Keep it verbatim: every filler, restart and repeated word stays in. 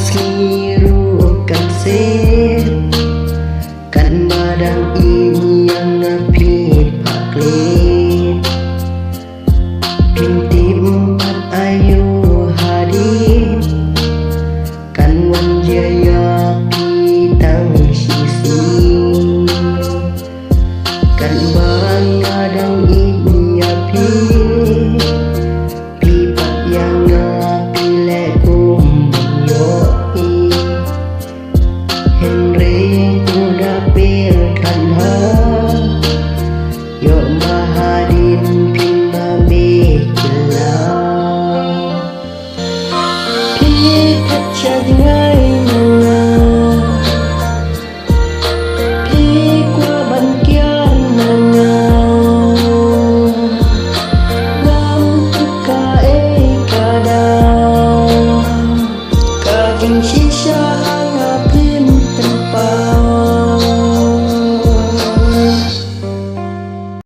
Sngi ruh kan sep, katba dang ïeit ïa nga phi paklet. Phim tip pat aïu hadien kan wan jia ïa phi tang shisien. Katba nga dang ïeit ïa phi, phi pat ïa nga phi leh kum ban ïohi. Hynrei to da pyrkhat ha, ïoh ma hadien phin ma me kylla. Phi khat sha jngai ma nga, phi kwah ban kiar ma nga. Ngam tip kaei ka daw, ka jingshisha